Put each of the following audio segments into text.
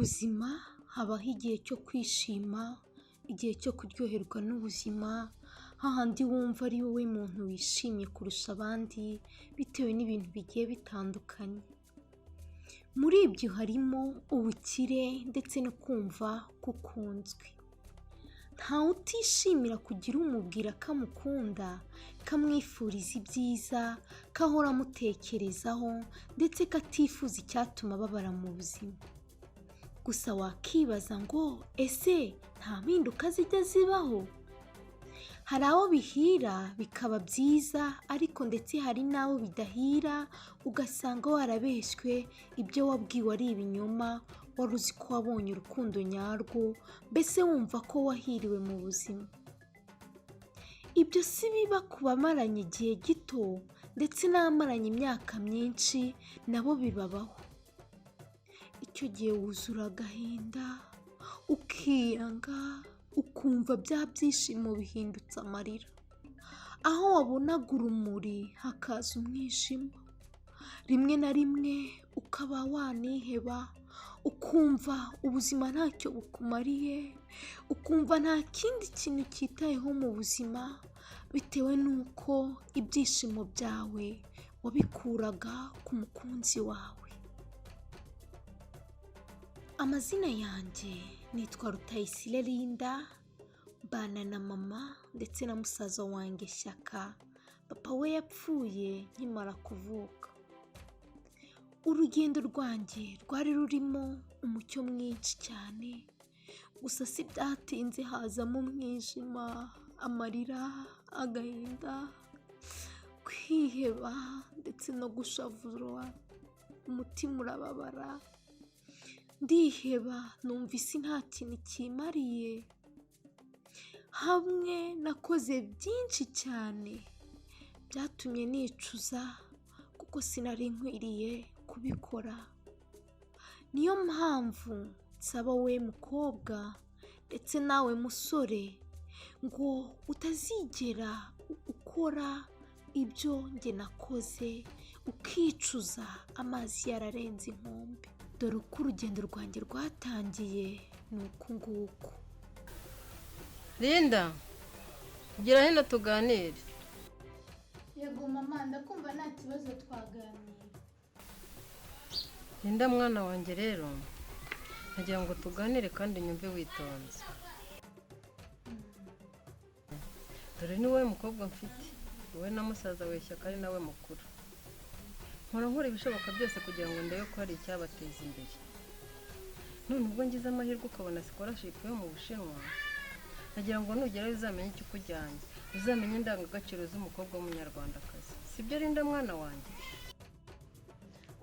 Buzima habaho igihe cyo kwishima, igihe cyo kuryoherwa n'ubuzima, hahandi wumva ari wowe muntu wishimye kurusha abandi bitewe n'ibintu bigiye bitandukanye. Muri ibyo harimo ubukire ndetse no kumva ko ukunzwe. Ntawe utishimira kugira umubwira ko amukunda, ko amwifuriza ibyiza, ko ahora amutekerezaho ndetse ko atifuza icyatuma ababara mu buzima. Gusa wakibaza ngo ese nta mpinduka zijya zibaho? Hari abo bihira bikaba byiza ariko ndetse hari n'abo bidahira ugasanga warabeshywe, ibyo wabwiwe ari ibinyoma, wari uzi ko wabonye urukundo nyarwo, mbese wumva ko wahiriwe mu buzima. Ibyo si biba ku bamaranye igihe gito ndetse n'abamaranye imyaka myinshi nabo bibabaho. Icyo gihe wuzura agahinda, ukiyanga, ukumva bya byishimo bihindutse amarira. Aho wabonaga urumuri hakaza umwijima. Rimwe na rimwe ukaba waniheba, ukumva ubuzima ntacyo bukumariye, ukumva nta kindi kintu cyitayeho mu buzima bitewe n'uko ibyishimo byawe wabikuraga ku mukunzi wawe. Amazina yanjye nitwa Rutayisire Linda, mbana na mama ndetse na musaza wanjye Shyaka, papa we yapfuye nkimara kuvuka. Urugendo rwanjye rwari rurimo umucyo mwinshi cyane, gusa si byatinze hazamo umwijima, amarira, agahinda, kwiheba ndetse no gushavura, umutima urababara, ndiheba numva isi nta kintu ikimariye. Hamwe nakoze byinshi cyane byatumye nicuza kuko sinari nkwiriye kubikora. Niyo mpamvu nsaba wowe mukobwa ndetse nawe musore ngo utazigera ukora ibyo njye nakoze ukicuza amazi yararenze inkombe. Dore uko urugendo rwanjye rwatangiye ni uku nguku. Linda, gira hino tuganire. Yego mama, ndakumva, nta kibazo, twaganira. Linda mwana wanjye, rero nagira ngo tuganire kandi nyumve witonze. Dore ni wowe mukobwa mfite, wowe na musaza we Shyaka ari nawe mukuru. Nkora ibishoboka byose kugira ngo ndebe ko hari icyabateza imbere. None ubwo ngize amahirwe ukabona scholarship yo mu Bushinwa, nagira ngo nugerayo uzamenye icyo ukujyanye, uzamenye indangagaciro z'umukobwa w'Umunyarwandakazi. Sibyo Linda mwana wanjye?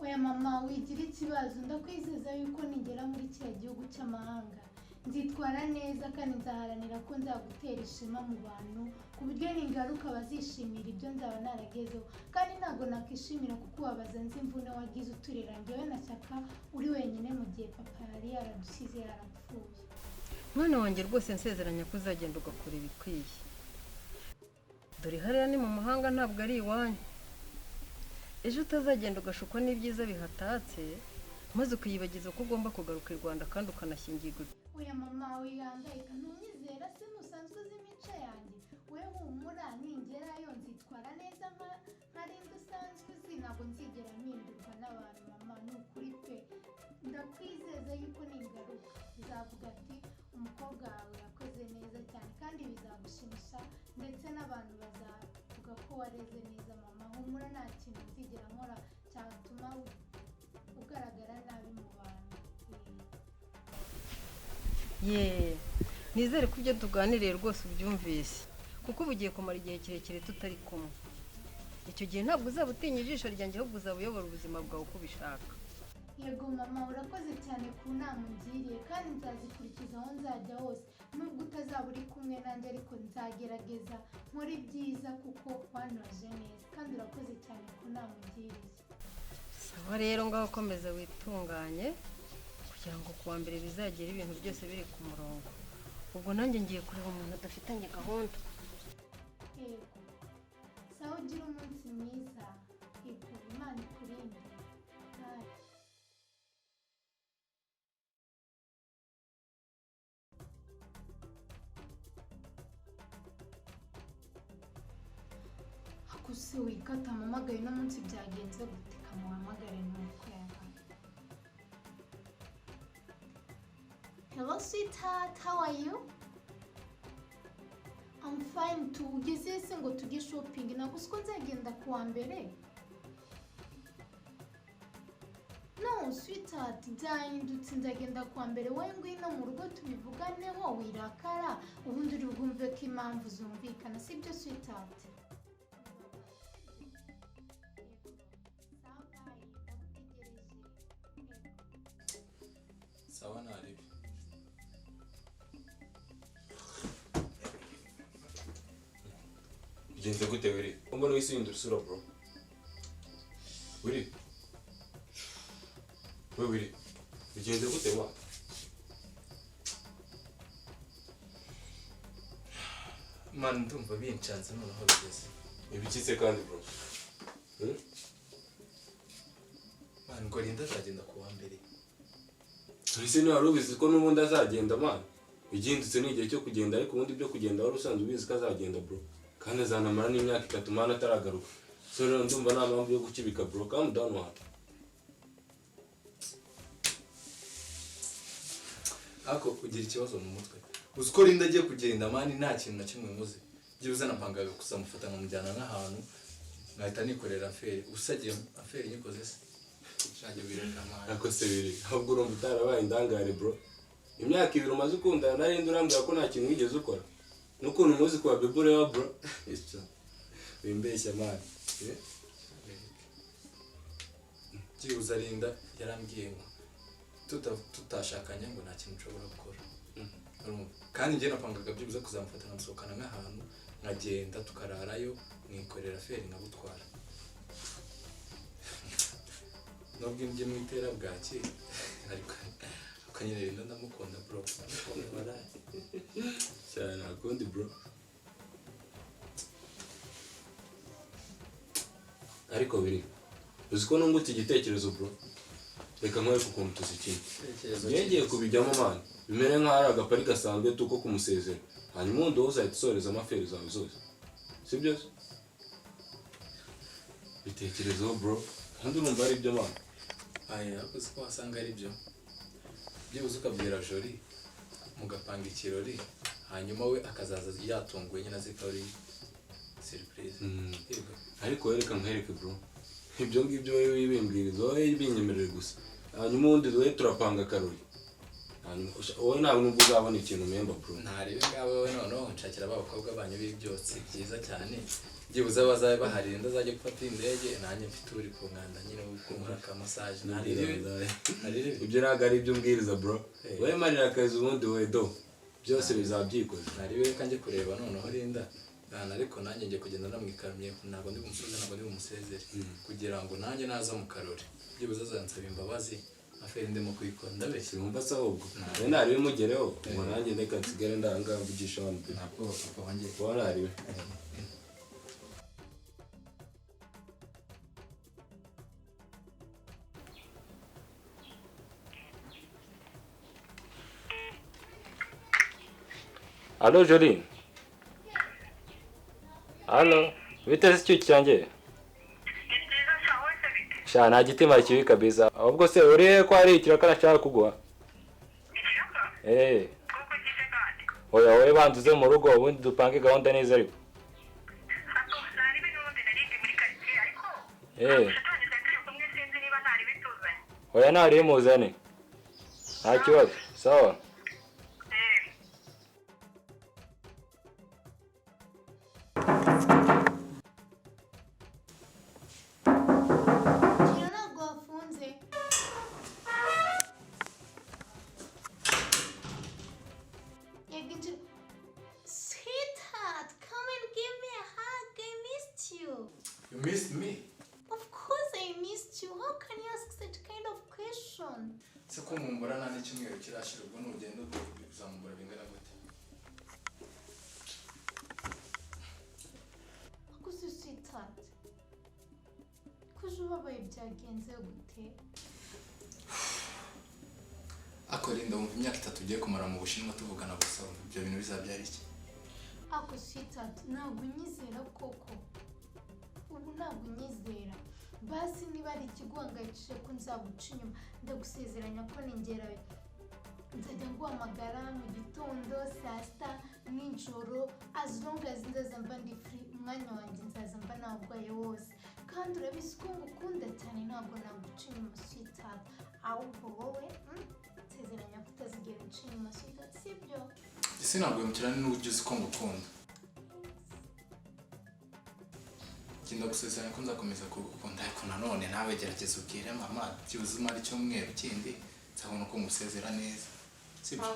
Oya mama, wigira ikibazo, ndakwizeza yuko nigera muri kiriya gihugu cy'amahanga nzitwara neza kandi nzaharanira ko nzagutera ishema mu bantu, ku buryo ningaruka bazishimira ibyo nzaba naragezeho. Kandi ntabwo nakwishimira kukubabaza, nzi imvune wagize uturera njyewe na Shyaka uri wenyine mu gihe papa yari yaradusize yarapfuye. Mwana wanjye, rwose nsezeranya ko uzagenda ugakora ibikwiye. Dore hariya ni mu mahanga, ntabwo ari iwanyu. Ejo utazagenda ugashukwa n'ibyiza bihatatse maze ukiyibagiza ko ugomba kugaruka i Rwanda kandi ukanashyingirwa. Oya mama, wihangayika, ntunyizera se? Ntusanzwe uzi imico yanjye? We humura, ningerayo nzitwara neza nka Linda usanzwe uzi. Ntabwo nzigera mpindurwa n'abantu mama, ni ukuri pe. Ndakwizeza yuko ningaruka uzavuga ati umukobwa wawe yakoze neza cyane, kandi bizagushimisha ndetse n'abantu bazavuga ko wareze neza. Mama, humura, nta kintu nzigera nkora cyatuma ugaragara nabi mu bantu. Ye, nizere ko ibyo tuganiriye rwose ubyumvise, kuko ubu ugiye kumara igihe kirekire tutari kumwe. Icyo gihe ntabwo uzaba utinya ijisho ryanjye, ahubwo uzaba uyobora ubuzima bwawe uko ubishaka. Yego mama, urakoze cyane ku nama ungiriye kandi nzazikurikiza aho nzajya hose. Nubwo utazaba uri kumwe nanjye, ariko nzagerageza nkore ibyiza kuko wanoje neza, kandi urakoze cyane ku nama ungiriye. Sawa rero, ngaho komeza witunganye kugira ngo kuwa mbere bizagere ibintu byose biri ku murongo. Ubwo nanjye ngiye kureba umuntu udafitanye gahunda. Yego, sawa, ugira umunsi mwiza. Yego, Imana ikurinde. Bye. Ariko se wikata mpamagaye uno munsi byagenze gute? Kamuhamagare nuko yabaye. Hello sweetheart, how are you? I'm fine too. Ugeze se ngo tujye shopping? Ntabwo uzi ko nzagenda ku wa mbere? No sweetheart, byahindutse, nzagenda ku wa mbere. Wowe ngwino mu rugo tubivuganeho, wirakara, ubundi uri bwumve ko impamvu zumvikana, sibyo sweetheart? Sawa, bye, ndagutegereje. Sawa, ntaribi. Bigenze gute, Willy? Mbona wisindura isura, bro? Willy, we Willy, bigenze gute wa? Man, ndumva bincanze noneho bigeze. Ibikitse kandi, bro? Hmm? Man, ngo Linda azagenda ku wa mbere. Ese ntiwari ubizi ko n'ubundi azagenda, man? Igihindutse ni igihe cyo kugenda, ariko ubundi byo kugenda wari usanzwe ubizi ko azagenda, bro. Kandi azanamara n'imyaka 3, man, ataragaruka. So rero ndumva nta mpamvu yo gukibika, bro. Calm down, man. Ariko ugira ikibazo mu mutwe. Uzi ko Linda agiye kugenda, man, nta kintu na kimwe muzi? Byibuze napangaga kuzamufata nkamujyana nk'ahantu, nkahita nikorera affaire. Usagiye affaire nyikoze se? Shajya bireka, man. Ariko se biri ahubwo urumva utarabaye indangare, bro? Imyaka 2 umaze ukundana na Linda, urambwira ko nta kintu wigeze ukora, n'ukuntu muzi kuba bebe ureba, bro. Wimbeshya, man. Eh? Byibuze Linda yarambwiye ngo tutashakanye ngo nta kintu nshobora gukora. Urumva? Kandi njye napangaga byibuze kuzamufata nkamusohokana nk'ahantu, nkagenda tukararayo, nkikorera affaire nkabutwara, nubwo njye mu itera bwaki, ariko nyine Linda ndamukunda, bro, ndamukunda walahi. Cyane, nta kundi, bro. Ariko biri uzi ko nungutse igitekerezo, bro? Reka nkwereke ukuntu tuzikina. Igitekerezo Ngiye cyiza. Kubijyamo, man, bimere nk'aho ari agapari gasanzwe tuko kumusezera, hanyuma ubundi wowe uzahita usorezamo affaire zawe zose, sibyo se? Bitekerezeho, bro, kandi urumva ari byo, man. Aya, ariko ko wasanga ari byo. Byibuze ukabwira Jori mugapanga ikirori, hanyuma we akazaza yatunguwe nyine, azi ko ari surprise. Yego. Ariko wowe reka nkwereke, bro, ibyo ngibyo wowe wibimbwiriza, wowe binyemerere gusa, hanyuma ubundi wowe turapanga akarori, hanyuma wowe ntabwo nubwo uzabona ikintu mpemba, bro. Ntarebe ngawe wowe, noneho nshakira ba bakobwa banyu b'ibyotsi byiza cyane, byibuze bazabe bahari. Ndazajya gufata indege nanjye mfite uri ku nkanda nyine wo kunkora ka massage. Ntarebe, ntarebe. Ibyo ntabwo ari ibyo umbwiriza, bro. Eh. Wowe marira akazi, ubundi wowe do byose bizabyikoze. Ntarebe, reka njye kureba noneho Linda. Bwana, ariko nanjye ngiye kugenda namwikarumye, ntabwo ndi bumusubize, ntabwo ndi bumusezere, kugira ngo nanjye naza mu karori byibuze azansaba imbabazi affaire ndimo kuyikora. Ndabeshya? Sinumva se ahubwo? Wowe ntaribe mugereho, ubwo nanjye reka nsigare ndahangaha mvugisha wa mubebe. Ntabwo papa wanjye. Wowe ntaribe. Allo, Jolie. Allo, bite se, icyuki cyanjye? Ni byiza sha, wowe se bite? Sha, nta gitima kibi kabisa. Ahubwo se uri he, ko hari ikiraka nashaka kuguha? Ikiraka? Eh, Kuko kije kandi. Oya, wowe banza uze mu rugo, ubundi dupange gahunda neza ariko. Ako nari n'ubundi nari ndi muri quartier, ariko Eh, shitani twari turi kumwe, sinzi niba ntari bituzanye. Oya, ntari muzane. Nta kibazo. Sawa. Eh. Kira, ntabwo wafunze. Yego, injira. Sweetheart, come and give me a hug. I missed you. You missed me? Of course I missed you. How can you ask such kind of question? Se ko mumbura nta n'icyumweru kirashira, ubwo nugenda uzamumbura bingana gute? Akuze sweetheart. Ko ubabaye, byagenze gute? Ako Linda, wumva imyaka 3 ugiye kumara mu Bushinwa tuvugana gusa, wumva ibyo bintu bizabyara iki? Ako sweetheart, ntabwo unyizera koko. Ubu ntabwo unyizera. Basi niba ari ikiguhangayikishije ko nzaguca inyuma, ndagusezeranya ko ningerayo nzajya nguhamagara mu gitondo, saa sita, nijoro, as long as nzaza mba ndi free. Umwanya wanjye nzaza mba nawuguhaye wose, kandi urabizi ko ngukunda cyane, ntabwo naguca inyuma, sweetheart. Ahubwo wowe, nsezeranya ko utazigera unca inyuma, sweetheart, sibyo? Ese ntabwo mukirane n'uburyo uzi ko ngukunda? Genda, gusezeranya ko nzakomeza kugukunda, ariko nanone nawe gerageza ubwire mama byibuze umara icyumweru kindi, nzabona uko ngusezera neza, sibyo?